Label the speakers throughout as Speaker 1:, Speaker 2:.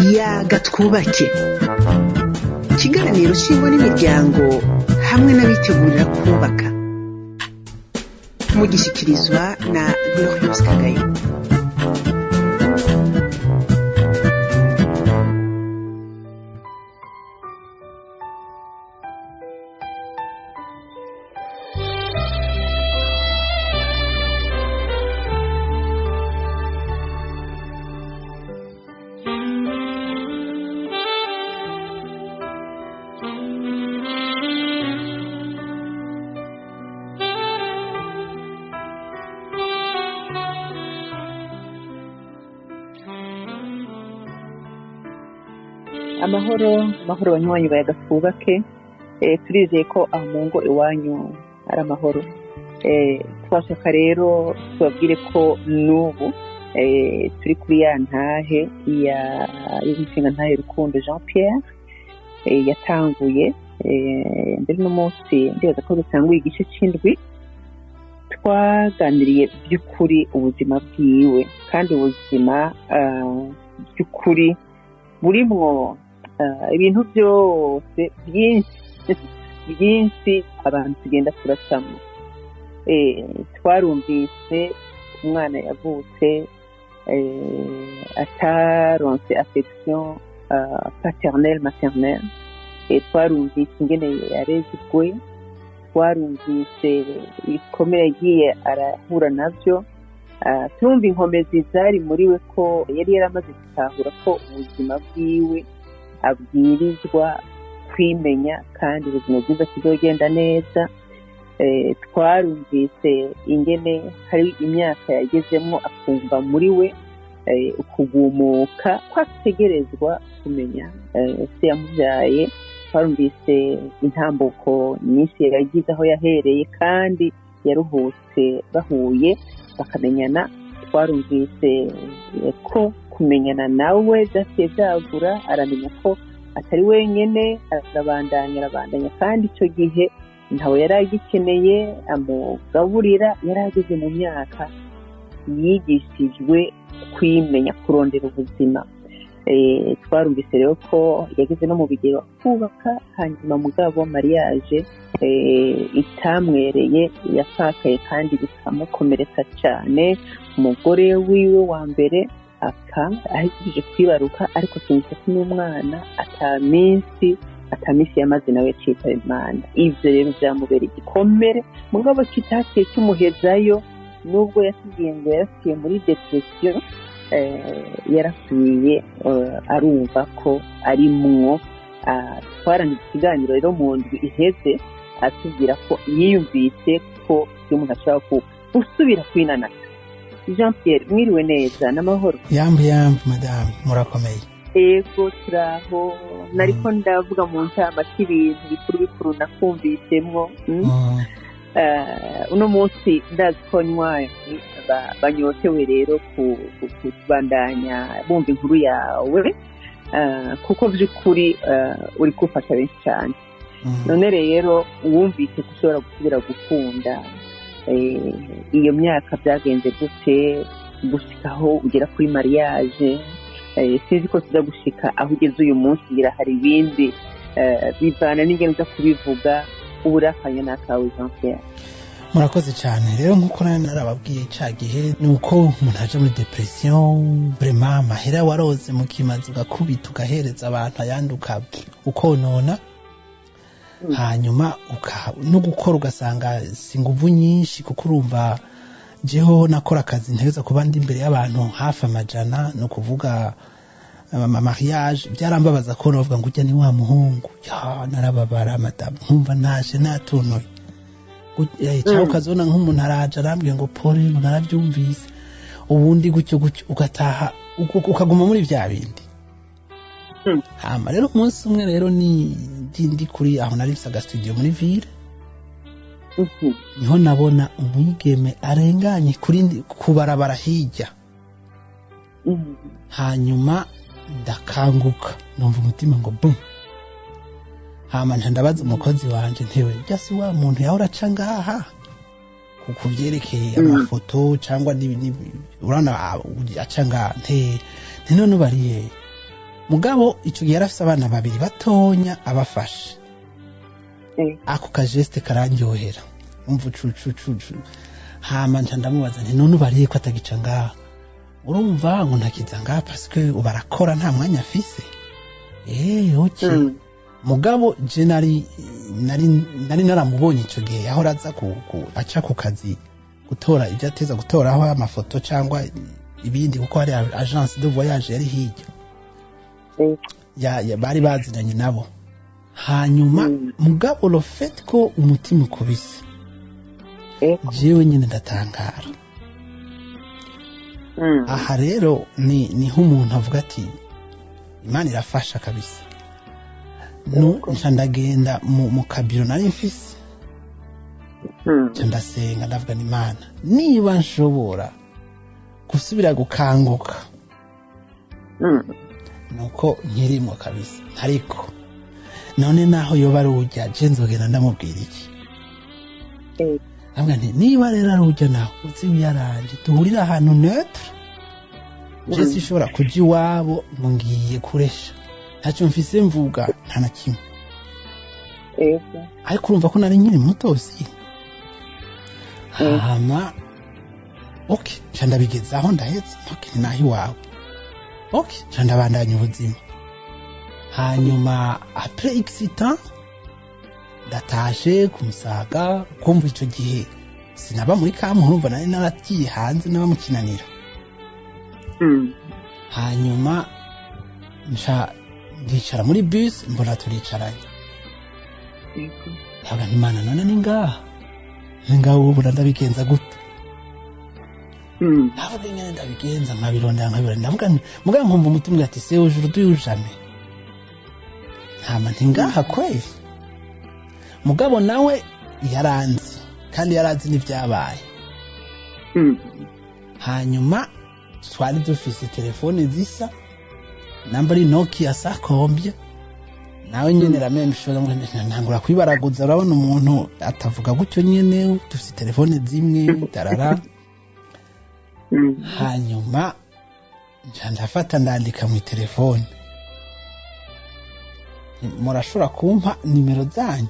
Speaker 1: Yaga Twubake, ikiganiro c'ingo n'imiryango hamwe n'abitegurira kubaka, mugishikirizwa na Gloriose Kagayo.
Speaker 2: Amahoro, amahoro banywanyi ba Yaga Twubake. Turizeye ko aho mu ngo iwanyu ari amahoro. Twashaka rero tubabwire ko n'ubu turi kuri ya ntahe ya y'inshinga ntahe Rukundo Jean Pierre yatanguye mbere n'umunsi, ndibaza ko dutanguye igice c'indwi. Twaganiriye by'ukuri ubuzima bwiwe, kandi ubuzima by'ukuri burimwo ibintu byose byinshi byinshi abantu tugenda turacamo. Twarumvise umwana yavutse ataronse affection paternelle, maternelle. Twarumvise ingene yarezwe, twarumvise ibikomere yagiye arahura navyo, turumva inkomezi zari muri we, ko yari yaramaze gutahura ko ubuzima bwiwe abwirizwa kwimenya kandi ubuzima bwiza kizogenda neza. Twarumvise ingene hari imyaka yagezemo akumva muri we ukugumuka ko ategerezwa kumenya se yamubyaye. Twarumvise intambuko nyinshi yagize, aho yahereye kandi yaruhutse bahuye bakamenyana. Twarumvise ko kumenyana nawe byaciye byagura, aramenya ko atari wenyene, arabandanya arabandanya, kandi icyo gihe ntawe yari agikeneye amugaburira. Yari ageze mu myaka yigishijwe kwimenya, kurondera ubuzima. Twarumvise rero ko yageze no mu bigero kubaka, hanyuma mugabo mariage itamwereye, yafakaye kandi bikamukomeretsa cyane. Umugore wiwe wa mbere apfa ahejeje kwibaruka, ariko tumvise ko n'umwana ataminsi yamaze nawe yacitaba Imana. Ivyo rero vyamubera igikomere, mugabo kitaciye kimuhezayo. Nubwo yatubwiye ngo yarasubiye muri depression, yarasubiye arumva ko arimwo. Twarangije ikiganiro rero mu ndwi iheze atubwira ko yiyumvise ko iyo umuntu ashobora gusubira kwinanata. Jean Pierre, mwiriwe neza n'amahoro?
Speaker 3: Yambu yambu madamu, murakomeye?
Speaker 2: Ego, turaho. Nariko ndavuga mu ncamake ibintu bikuru bikuru nakumvisemwo. Uno munsi ndazi ko nywanyi banyotewe rero kubandanya bumva inkuru yawe, kuko vy'ukuri uri gufasha benshi cyane. None rero wumvise ko ushobora gusubira gukunda, iyo myaka byagenze gute gushika aho ugera kuri mariage? Sinzi ko tuza gushika aho ugeze uyu munsi, ngira hari ibindi bivana n'ingene uza kubivuga. Uburakanya n'akawe, Jean Pierre.
Speaker 3: Murakoze cyane. Rero nk'uko nari narababwiye ca gihe, ni uko umuntu aja muri depression vraiment, amahera waroze mu kimazi ugakubita ugahereza abantu, ayandi ukonona, hanyuma no gukora ugasanga si inguvu nyinshi, kuko urumva jeho nakora akazi ntegereza kuba ndi imbere y'abantu hafi 100. Ni ukuvuga mariage byarambabaza ko bavuga ngo ujya ni wa muhungu ya, narababara madamu, nkumva naje natunoye. Cyangwa ukazibona nk'umuntu araje arambwiye ngo pole, ngo narabyumvise, ubundi gutyo gutyo ugataha ukaguma muri bya bindi. Hama rero umunsi umwe rero ni ndi kuri aho nari mfise agastudio muri ville, niho nabona umwigeme arenganye kuri kubarabara hirya. Hanyuma ndakanguka numva umutima ngo bum. Hama nca ndabaza umukozi wanje, ntewe urya si wa muntu yahora aca ngaha ku vyerekeye amafoto cyangwa urabona aca ngaha, nte none bari hehe? Mugabo ico gihe yarafise abana babiri batonya abafashe. Ako kageste karandyohera, umva ucucucucu. Hama nca ndamubaza nti: "None ubariye ko atagica ngaha?" "Urumva ngo ntakiza ngaha parce que ubu arakora, nta mwanya afise." Eh, okay. Mugabo je nari naramubonye ico gihe yahora aza aca ku kazi gutora ibyo ateza gutoraho, amafoto cyangwa ibindi, kuko hari agence de voyage yari hirya ya bari bazinanye nabo. Hanyuma mugabo le fait ko umutima ukubise, jewe nyine ndatangara. Aha rero ni niho umuntu avuga ati: "Imana irafasha kabisa." No nca ndagenda mu kabiro nari mfise, nca ndasenga, ndavuga: "Imana, niba nshobora gusubira gukanguka, nuko nkirimo kabisa, ariko none naho yoba ari ujya, je nzogenda ndamubwira iki?" Ndavuga nti: "Niba rero ari ujya, naho uzi wiyaranje duhurire ahantu neutre. Je sinshobora kuja iwabo ngo ngiye kuresha, ntacyo mfise mvuga, nta na kimwe." Ariko urumva ko nari nkiri muto si. Hama okay, nca ndabigezaho, ndahetse. Okay, ni naho iwawe. Okay, nca ndabandanya ubuzima. Hanyuma après x temps ndatashe kumusaga, kumva ico gihe sinaba muri kampu, urumva nari naragiye hanze, naba mukinanira. Hanyuma nca ndicara muri bus, mbona turicaranye. Ndavuga nti: "Imana, none ni ngaha, ni ngaha, ubu ndabigenza gute?" Ndavuga ingene ndabigenza, nkabirondera, nkabirondera. Ndavuga nti mugabo nkumva umutima umbwira ati: "C'est aujourd'hui ou jamais." Hama nti: "Ngaha kweli?" Mugabo nawe yaranzi kandi yarazi n'ibyabaye. Hanyuma twari dufise telefone zisa, namba ari Nokia sakombye, nawe nyene la même chose. Ntangura kwibaraguza, urabona umuntu atavuga gutyo nyene, dufise telefone zimwe, tarara. Hanyuma nca ndafata, ndandika mu telefone: "Murashobora kumpa nimero zanyu?"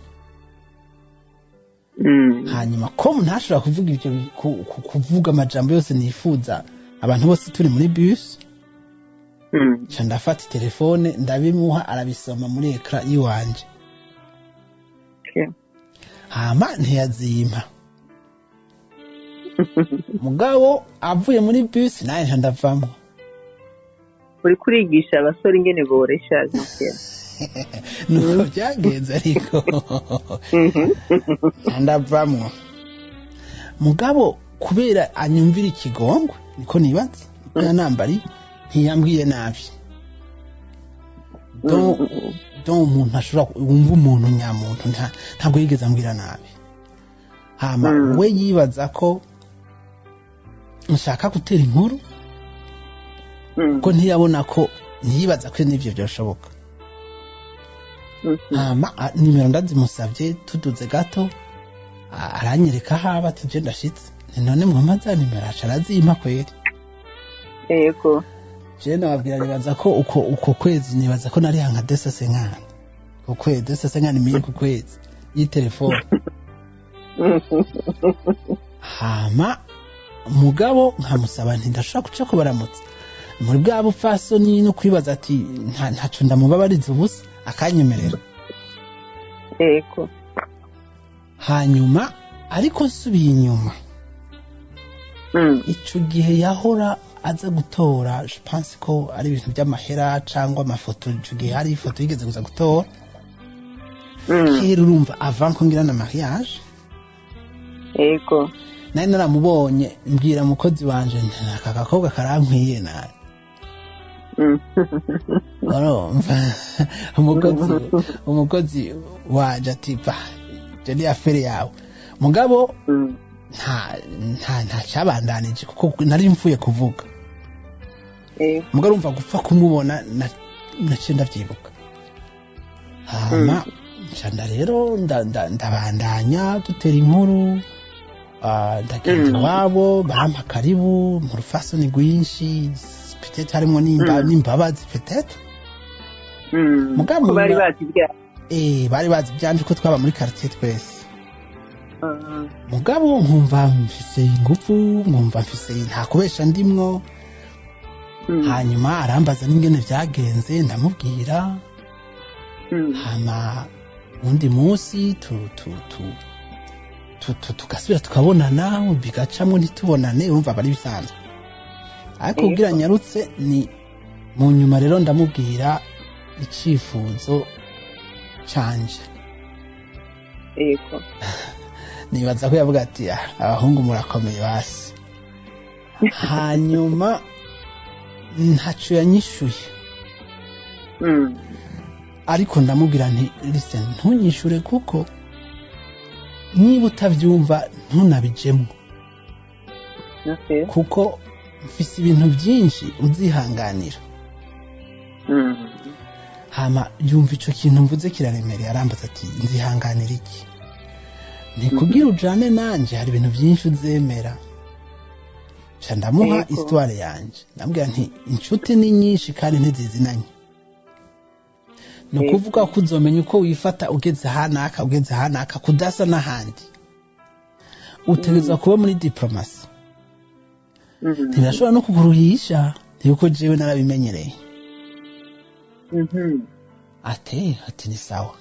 Speaker 3: Hanyuma ko ntashobora kuvuga ibyo kuvuga amajambo yose nifuza abantu bose turi muri bus, nca ndafata telefone, ndabimuha, arabisoma muri écran yiwanje. Hama ntiyazimpa. Mugabo avuye muri bus, nawe nca ndavamwo.
Speaker 2: Uri kurigisha abasore ingene boresha, Jean Pierre.
Speaker 3: Nuko byagenze, ariko nca ndavamwo. Mugabo kubera anyumvira ikigongwe, niko nibaza, niko yanambari, ntiyambwiye nabi. Donc umuntu ashobora wumva umuntu nyamuntu, ntabwo yigeze ambwira nabi. Hama we yibaza ko nshaka gutera inkuru, ko ntiyabona ko, ntiyibaza ko n'ivyo byoshoboka. Hama nimero ndazimusabye, tuduze gato, aranyereka aho aba, ati: "Je ndashitse." Nti: "None mwampa za nimero?" Aca arazimpa kweri. Je nababwira, nibaza ko uko kwezi, nibaza ko nariha nka 250 ku kwezi, 250 mille ku kwezi y'itelefone. Hama mugabo nkamusaba nti: "Ndashobora guca kubaramutsa?" Muri bwa bupfasoni no kwibaza ati ntaco ndamubabariza ubusa, akanyemerera. Hanyuma ariko nsubiye inyuma, ico gihe yahora aza gutora, je pense ko ari ibintu by'amahera cyangwa amafoto. Ico gihe hari ifoto yigeze kuza gutora kera, urumva avant ko ngira na mariage. Nari naramubonye, mbwira umukozi wanje nti: "Aka gakobwa karankwiye nabi." Urumva umukozi wanje ati: "Va, ibyo ni affaire yawe." Mugabo nta cyabandanije kuko nari mvuye kuvuga. Mugabo urumva gupfa kumubona naciye ndavyibuka. Hama nca rero ndabandanya dutera inkuru, ndagenda iwabo, barampa karibu mu rufasoni rwinshi, peut-être harimwo n'imbabazi peut-être. Mugabo
Speaker 2: Ko bari bazi ibya
Speaker 3: bari bazi ibyanje ko twaba muri quartier twese. Mugabo nkumva mfise ingufu, nkumva mfise nta kubesha ndimwo. Hanyuma arambaza n'ingene vyagenze, ndamubwira. Hama undi munsi tu tu tu tu tu tugasubira tukabonana, bigacamwo ntitubonane, urumva aba ari bisanzwe. Ariko kugira nyarutse ni mu nyuma rero ndamubwira icifuzo canje. Nibaza ko yavuga ati: "Ah, abahungu murakomeye basi." Hanyuma ntaco yanyishuye. Ariko ndamubwira nti: "Listen, ntunyishure kuko niba utavyumva ntunabijemwo, kuko mfise ibintu byinshi uzihanganira." Hama yumva ico kintu mvuze kiraremereye, arambaza ati: "Nzihanganira iki?" Ni kugira ujane nanje hari ibintu byinshi uzemera. Ca ndamuha histoire yanje, ndamubwira nti: "Inshuti ni nyinshi kandi ntizizinanye, ni ukuvuga ko uzomenya uko wifata ugeze ahanaka, ugeze ahanaka kudasa n'ahandi, utegerezwa kuba muri diplomatie." Ntibirashobora no kukuruhisha yuko jewe narabimenyereye. Ate ati: "Ni sawa."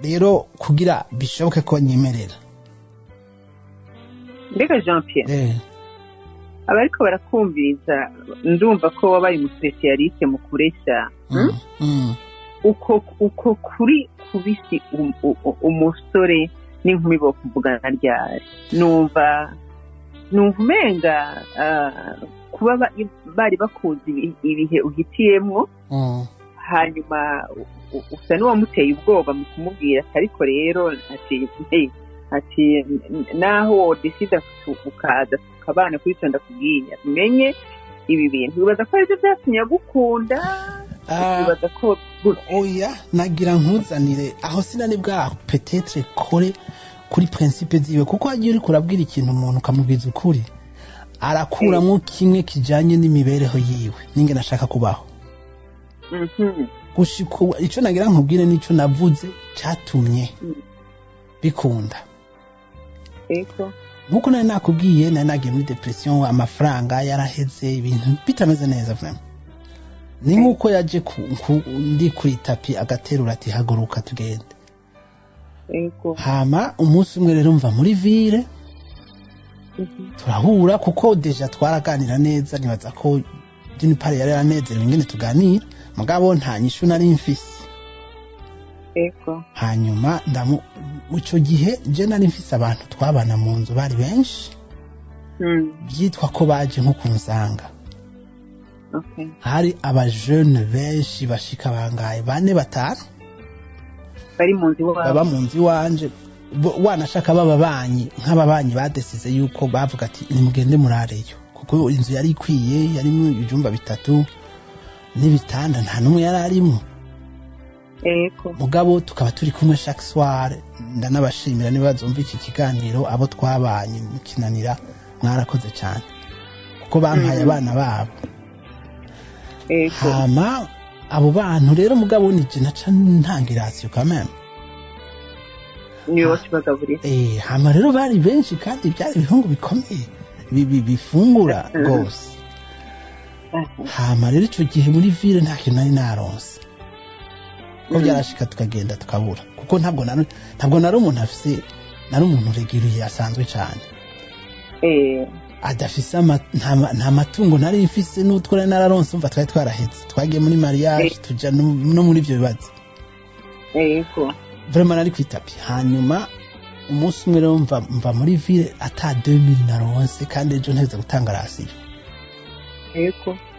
Speaker 3: Rero kugira bishoboke ko nyemerera.
Speaker 2: Mbega Jean Pierre, abariko barakumviriza, ndumva ko wabaye umu spécialiste mu kureshya. Uko kuri kubisi umusore n'inkumi bo kuvugana ryari? Numva umenga kuba bari bakuzi ibihe uhitiyemwo, hanyuma usa n'uwamuteye ubwoba mu kumubwira ati: "Ariko rero," ati, "hey," ati, "naho wodesida ukaza tukabana kuri icyo ndakubwiye, umenye ibi bintu." Wibaza ko aribyo byatumye agukunda? Wibaza ko
Speaker 3: Oya, nagira nkuzanire aho sinari bwa peut-être kore kuri principe ziwe, kuko hagiye uriko urabwira ikintu umuntu ukamubwiza ukuri, arakuramwo kimwe kijanye n'imibereho yiwe n'ingene ashaka kubaho. Gushika ubu, ico nagira nkubwire n'ico navuze catumye bikunda. Nkuko nari nakubwiye, nari nagiye muri dépression, amafaranga yaraheze, ibintu bitameze neza vraiment. Ni nkuko yaje ndi kuri tapis agaterura ati: "Haguruka tugende." Hama umunsi umwe rero mva muri ville, turahura, kuko déjà twaraganira neza. Nibaza ko d'une part yari yaranezerewe ingene tuganira, mugabo nta nyishu nari mfise. Hanyuma ndamu ico gihe je nari mfise abantu twabana mu nzu, bari benshi, byitwa ko baje nko kunsanga. Hari abajene benshi bashika bangaye, bane, batanu.
Speaker 2: Bari mu nzu iwabo?
Speaker 3: Baba mu nzu iwanje. Wanashaka b'ababanyi, nk'ababanyi badesize yuko bavuga ati: "Nimugende murareyo," kuko inzu yari ikwiye, yarimo ibyumba bitatu n'ibitanda, nta n'umwe yari arimo. Mugabo tukaba turi kumwe chaque soir. Ndanabashimira niba bazumva iki kiganiro, abo twabanye mu Kinanira, mwarakoze cyane kuko bampaye abana babo. Hama abo bantu rero, mugabo nije naca ntangirasiyo quand même.
Speaker 2: Niwe wakibagaburira.
Speaker 3: Hama rero bari benshi kandi byari ibihungu bikomeye bifungura rwose. Hama rero ico gihe muri ville nta kintu nari naronse, ko byarashika tukagenda tukabura, kuko ntabwo nari umuntu afise, nari umuntu régulier asanzwe cyane, adafise nta matungo nari mfise, n'utwo nari nararonse umva twari twarahetse, twagiye muri mariage, tuja no muri ivyo bibazo. Vraiment nari kwi tapis. Hanyuma umunsi umwe rero mva muri ville ata 2000 naronse, kandi ejo nteze gutanga ration.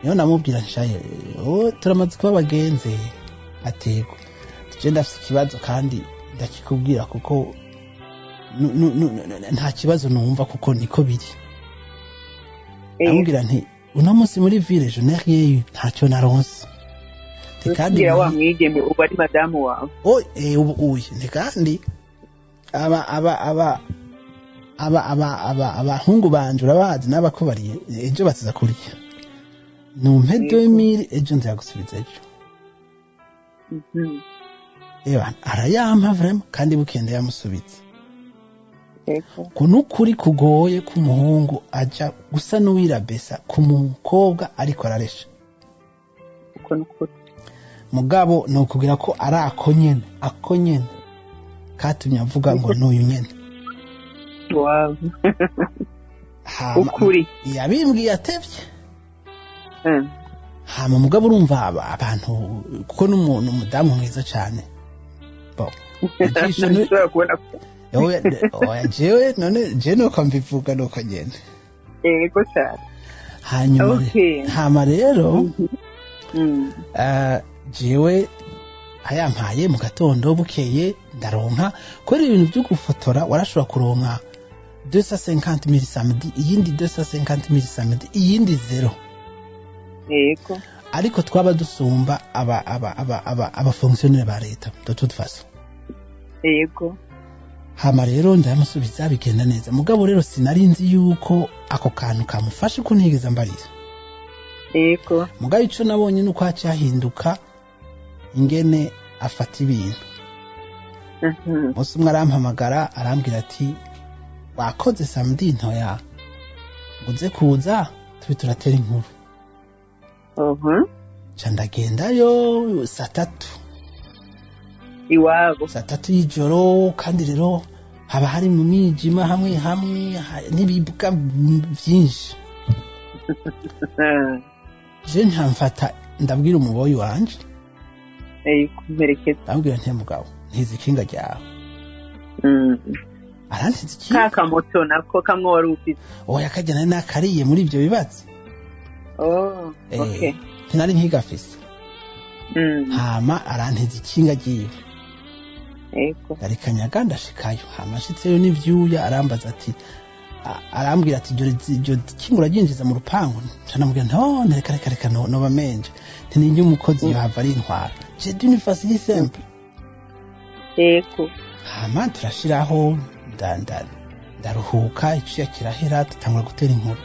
Speaker 3: Niyo namubwira nshaye: "Oh, turamaze kuba abagenzi." Atego tuje ndafise ikibazo kandi ndakikubwira kuko nta kibazo numva, kuko niko biri. Ndamubwira nti: "Uno munsi muri ville je n'ai rien eu, ntacyo naronse." Nti kandi
Speaker 2: Ubwira wa mwigeme ubu ari madamu wawe?
Speaker 3: Oh, ubu uye. Nti kandi aba abahungu banje urabazi n'abakubariye, ejo baziza kurya, numpe 2000, ejo nzagusubiza ejo. Eba arayampa vraiment kandi bukende yamusubitse. Kunukuri kugoye kumuhungu aja gusa n'uwirabesa ku mukobwa ariko araresha. Mugabo nokubwira ko ari ako nyene katumye avuga ngo n'uyu nyene.
Speaker 2: Wow. Ukuri
Speaker 3: yabimbwiye atevye. Hama mugabo urumva abantu kuko n'umuntu umudamu mwiza cyane. Bon. Oya jewe none je nuko mbivuga nuko nyene.
Speaker 2: Yego cyane.
Speaker 3: Hanyuma hama rero jewe ayampaye mu gatondo bukeye ndaronka kubera ibintu byo gufotora warashobora kuronka 250,000 samedi iyindi 250,000 samedi iyindi 0.
Speaker 2: Yego.
Speaker 3: Ariko twaba dusumba aba aba aba aba aba fonctionnaire ba leta de toute façon.
Speaker 2: Yego.
Speaker 3: Hama rero ndamusubiza bigenda neza. Mugabo rero sinari nzi yuko ako kantu kamufashe ko ntigeze mbarira.
Speaker 2: Yego.
Speaker 3: Mugabo ico nabonye nuko hacahinduka ingene afata ibintu. Umunsi umwe arampamagara arambwira ati wakoze samedi ntoya nguze kuza tube turatera inkuru. Ca ndagendayo saa tatu
Speaker 2: iwabo,
Speaker 3: saa tatu y'ijoro, kandi rero haba hari mu mwijima hamwe hamwe n'ibibwa byinshi. Je ntamfata ndabwira umuboyi wanje
Speaker 2: kumperekeza,
Speaker 3: ndabwira nti mugabo ntizi ikinga ryawe. Arantiza ikinga
Speaker 2: ka kamoto nako kamwe wari ufite.
Speaker 3: Oya kajya nari nakariye muri ibyo bibazo.
Speaker 2: Oh, okay.
Speaker 3: Nari nkigafise. Hama arantiza ikinga ryiwe.
Speaker 2: Yego.
Speaker 3: Ndarikanyaga ndashikayo. Hama nshitseyo n'ivyuya arambaza ati arambwira ati iryo kinga uraryinjiza mu rupangu. Nca ndamubwira nti oh reka reka reka noba menje. Nti ninjye umukozi yohava arintwara. C'est d'une facilité simple.
Speaker 2: Yego.
Speaker 3: Hama turashiraho ndaruhuka icuya kirahera dutangura gutera inkuru.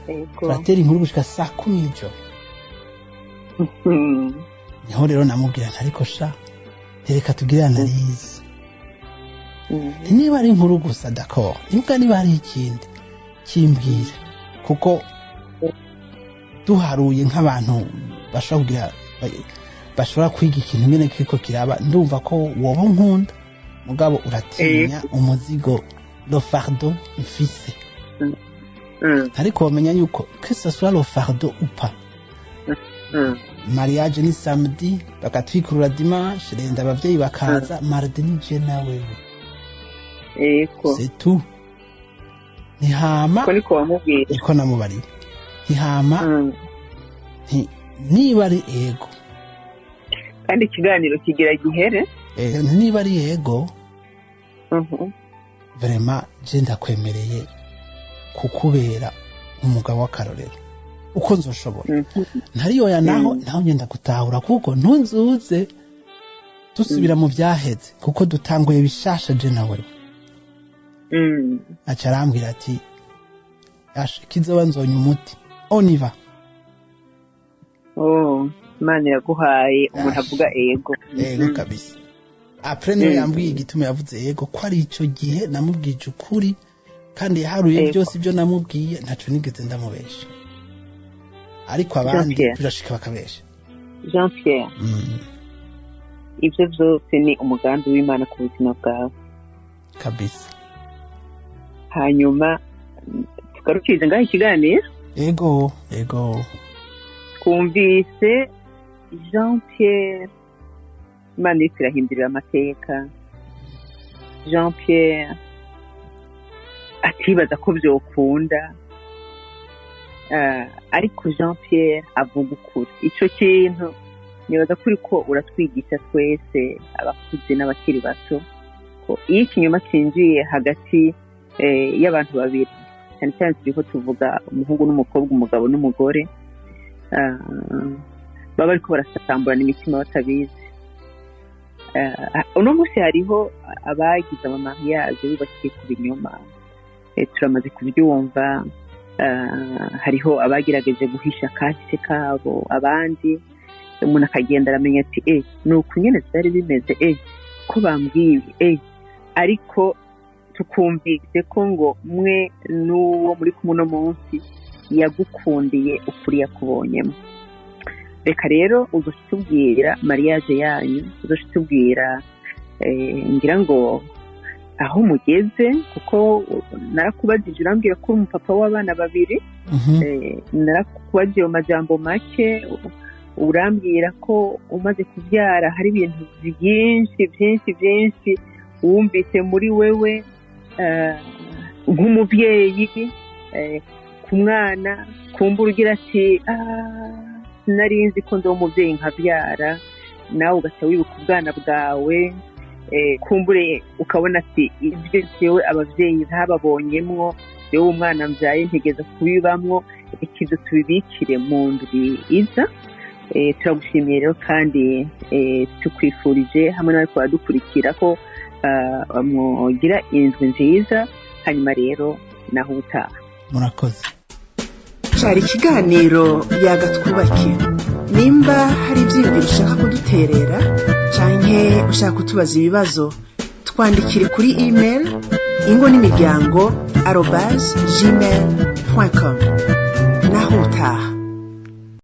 Speaker 2: Yego.
Speaker 3: Turatera inkuru gushika saa 10 y'ijoro. Niho rero namubwira nti ariko sha reka tugire analyse. Niba ari inkuru gusa d'accord, niba hari ikindi kimbwira, kuko duharuye nk'abantu bashobora kugira bashobora kwiga ikintu nyene kiriko kiraba, ndumva ko woba nkunda mugabo uratinya umuzigo le fardeau mfise. Ariko wamenya yuko que ce soit le fardeau ou pas, mariage ni samedi bakatwikurura dimanche, renda abavyeyi bakaza mardi ni je na wewe.
Speaker 2: Yego.
Speaker 3: C'est tout. Ntihama
Speaker 2: niko wamubwira,
Speaker 3: niko namubariye. Ntihama nti niba ari ego
Speaker 2: kandi ikiganiro kigira gihere.
Speaker 3: Niba ari ego vraiment je ndakwemereye kukubera umugabo w'akarorero uko nzoshobora. Ntariyoya naho naho ngenda gutahura kuko ntunzuze dusubira mu byaheze kuko dutanguye bishasha je nawe. Aca arambwira ati kizoba nzonya umuti oniva.
Speaker 2: Oh, Imana iraguhaye umuntu avuga ego.
Speaker 3: Ego kabisa. Après niyo yambwiye igituma yavuze ego ko ari ico gihe namubwije ukuri kandi yaharuye byose ibyo namubwiye ntaco nigeze ndamubesha. Ariko abandi birashika bakabesha.
Speaker 2: Jean Pierre. Ibyo byose ni umugambi w'Imana ku buzima bwawe.
Speaker 3: Kabisa.
Speaker 2: Hanyuma tugarukirize ngaho ikiganiro.
Speaker 3: Ego, ego.
Speaker 2: Twumvise Jean Pierre Imana iriko irahindurira amateka. Jean Pierre atibaza ko vyokunda, ariko Jean Pierre avuga ukuri. Ico kintu nibaza ko uriko uratwigisha twese abakuze n'abakiri bato ko iyo ikinyoma cinjiye hagati y'abantu babiri, cyane cyane turiko tuvuga umuhungu n'umukobwa, umugabo n'umugore, baba bariko barasamburana imitima batabizi. Uno munsi hariho abagize ama mariage bubakiye ku binyoma, turamaze kubyumva. Hariho abagerageje guhisha kahise kabo, abandi Umuntu akagenda aramenya ati ni uku nyene vyari bimeze, ko bambwiye, ariko tukumvise ko ngo mwe n'uwo muri kumwe uno munsi yagukundiye ukuri yakubonyemo. Reka rero uzoca utubwira mariage yanyu, uzoca utubwira ngira ngo aho mugeze, kuko narakubajije urambwira ko uri umupapa w'abana babiri. Narakubajije mu majambo make, urambwira ko umaze kubyara hari ibintu byinshi byinshi byinshi wumvise muri wewe, nk'umubyeyi, ku mwana kumbura ugira ati sinari nzi ko ndi umubyeyi nkabyara, nawe ugaca wibuka ubwana bwawe, kumbure ukabona ati ibyo jewe abavyeyi ntababonyemwo, jewe umwana mbyaye ntegeza kubibamwo, reka ivyo tubibikire mu ndwi iza. Turagushimiye rero kandi tukwifurije hamwe n'abariko baradukurikira ko mugira indwi nziza, hanyuma rero naho ubutaha.
Speaker 3: Murakoze.
Speaker 1: Cari ikiganiro Yaga Twubake. Nimba hari ivyiyumviro ushaka kuduterera canke ushaka kutubaza ibibazo, twandikire kuri email ingo n'imiryango@gmail.com. Naho utaha.